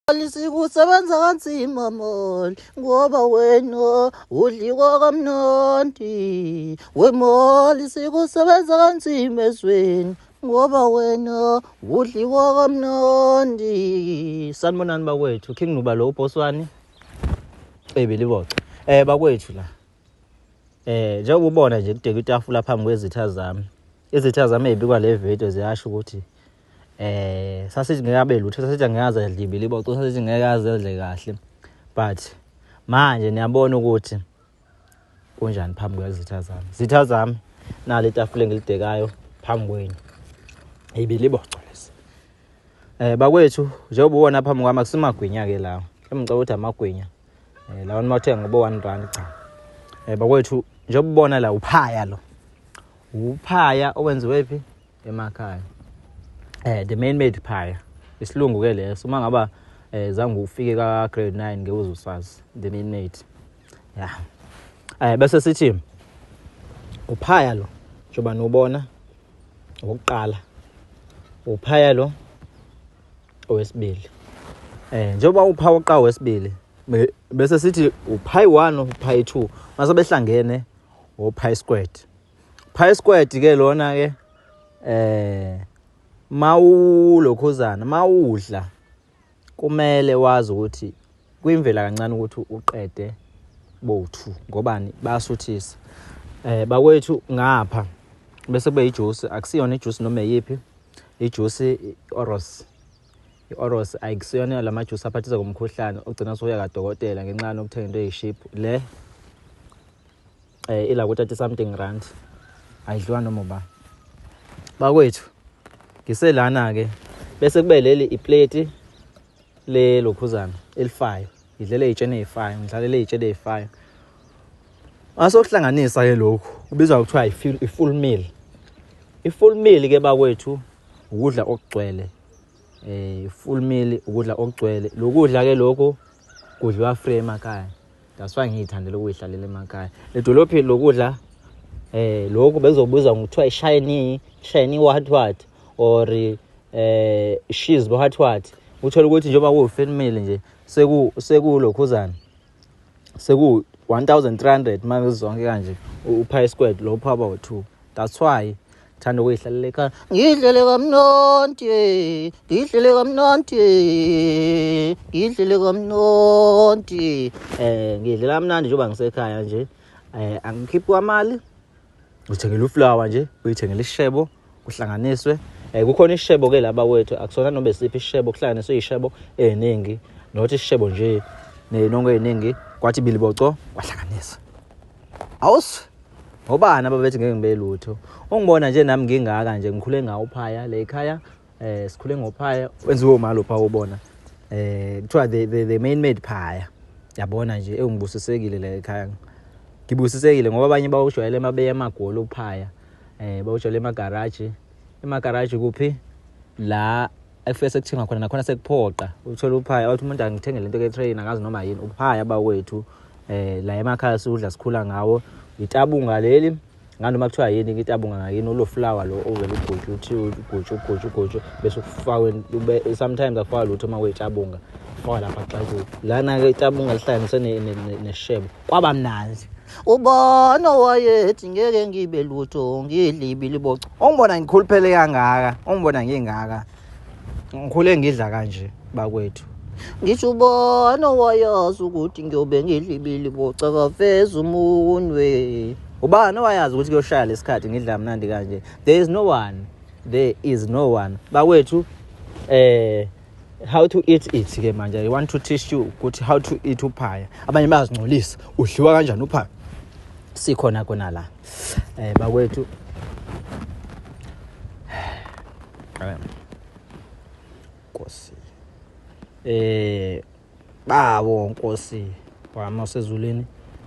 Sikusebenza kanzima moli ngoba wena udliwa kamnandi. Wemoli sikusebenza kanzima ezweni ngoba wena udliwa kamnandi. Sanibonani bakwethu, King Nuba lo uBoswani Cebe Liboco. Bakwethu la. Njengoba ubona nje kudeka itafula phambi kwezitha zami. Izitha zami ezibikwa le video ziyasho ukuthi sasithi ngeke abe lutho, sasithi angeke aze adle liboco, sasithi ngeke aze adle kahle. But manje niyabona ukuthi kunjani phambi kwezitha zami. Zitha zami nalo itafula engilidekayo phambi kwenu. Ibiliboco lesi. Bakwethu njengoba ubona phambi kwami akusimagwinya ke lawo. Ngicela ukuthi amagwinya. Lawa niwathenga ngobo 1 rand cha. Bakwethu njengoba ubona la uphaya lo. Uphaya owenziwe phi? Emakhaya. The man made pie. Isilungu ke leso. Uma ngaba zange ufike ka grade 9 ngeke uzusazi the man made. Yeah. Bese sithi uphaya lo njengoba nubona okokuqala. Uphaya lo owesibili. Njengoba upha oqala wesibili bese sithi uphi 1 uphi 2 mase behlangene uphi squared. Pi squared ke lona ke mawulokhuzana mawudla kumele wazi ukuthi kuyimvela kancane ukuthi uqede bo2 ngobani bayasuthisa. Bakwethu ngapha bese kube ijuice, akusiyona ijuice noma eyiphi ijuice, iOros. IOros ayikusiyona lama juice aphathisa ngomkhuhlane ogcina soya kadokotela ngenxa yokuthenga into eyiship le. Ila ku 30 something rand ayidliwa noma uba. Bakwethu ngiselana ke bese kube leli iplate le lokhuzana elifayo, ngidlele izitshene ezifayo, ngidlalele izitshene ezifayo. Asokuhlanganisa ke lokhu kubizwa kuthiwa i-full meal. I-full meal ke bakwethu ukudla okugcwele. Full meal ukudla okugcwele. Lokudla ke lokho kudliwa free emakhaya. That's why ngiyithandela ukuyihlalela emakhaya. Edolobheni lokudla lokhu bezobuza ngokuthiwa ishiny shiny what what or cheese what what. Uthola ukuthi njengoba kuwu full meal nje sekulokhuzana seku 1300 manje zonke kanje uphi squared lo pha about 2. That's why thanda ukuyihlalela ekhaya. Ngidlele kamnandi, ngidlele kamnandi, ngidlele kamnandi. Ngidlela kamnandi njengoba ngisekhaya nje. Angikhiphi kwamali. Uthengela uflower nje, uyithengela isishebo, kuhlanganiswe. Kukhona isishebo ke laba wethu, akusona noma esiphi isishebo, kuhlanganiswe izishebo eziningi, not isishebo nje nenongo eziningi, kwathi biliboco kwahlanganiswa. Awus ngobani ababethi ngeke ngibe lutho. Ungibona nje nami ngingaka nje ngikhule ngawo phaya le ekhaya, sikhule ngophaya wenziwe umalo pha ubona. Kuthiwa the main made phaya. Yabona nje engibusisekile le ekhaya. Ngibusisekile ngoba abanye bawujwayele mabeya emagoli uphaya. Bawujwayele emagaraji. Emagaraji kuphi? La ekufike sekuthenga khona nakhona sekuphoqa. Uthola uphaya wathi umuntu angithengele into ke train akazi noma yini. Uphaya bakwethu la emakhaya sidla sikhula ngawo. Itabunga leli nganoma kuthiwa yini itabunga ngakini ulo flower lo ovela ugotshwe uthi ugotshwe ugotshwe ugotshwe bese ufakwe sometimes afaka lutho uma kuyitabunga ufaka lapha xa lana ke itabunga lihlanganiswe neshebo kwaba mnandi. Ubona wayethi ngeke ngibe lutho ngidla iliboco. Ungibona ngikhuluphele kangaka, ungibona ngingaka, ngikhule ngidla kanje bakwethu. Ngisho ubona wayazi ukuthi ngiyobe ngidla iliboco akaveza umunwe. Ubani owayazi ukuthi kuyoshaya lesikhathi ngidla mnandi kanje? There is no one, there is no one bakwethu. How to eat it ke manje, I want to teach you ukuthi how to eat uphaya. Abanye bayazingcolisa, udliwa kanjani uphaya? Sikhona kona la bakwethu. Nkosi bawo Nkosi wami osezulwini,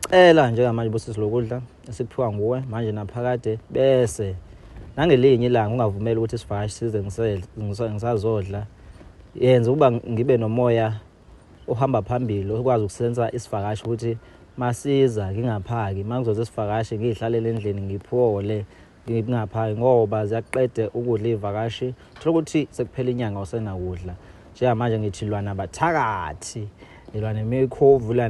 cela njengamanje busisi lokudla esikuphiwa nguwe manje naphakade, bese nangelinye ilanga ungavumeli ukuthi sivakashi size ngisazodla. Yenza ukuba ngibe nomoya ohamba phambili okwazi ukusenza isivakashi ukuthi masiza ngingaphaki, mangizoze isivakashi ngihlalele endlini ngiphole ngingaphaki, ngoba ziyaqede ukudla ivakashi. Thola ukuthi sekuphela inyanga usenakudla. Njengamanje ngithi lwa nabathakathi, lwa nemikhovu, lwa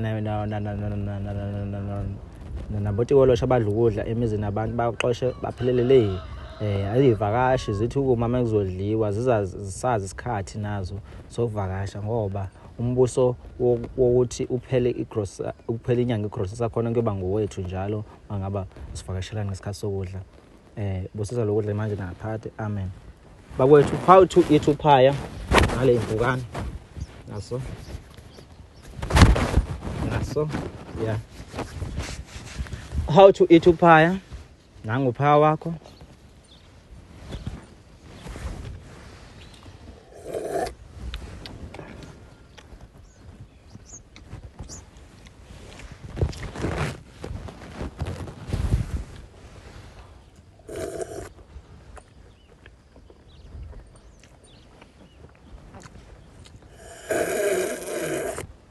nabotikoloshe abadla ukudla emizini abantu, baxoshe baphelele le. Ayivakashi zithi ukuma uma kuzodliwa, zisazi isikhathi nazo sokuvakasha, ngoba umbuso wokuthi uphele igrosa, uphele inyanga igrosa sakhona kuyoba ngowethu njalo mangaba sivakashelana ngesikhathi sokudla. Busisa lokudla manje naphakade, amen. Bakwethu, how to eat uphaya ngale impukane naso naso, yeah, how to eat uphaya. Nangu uphaya wakho.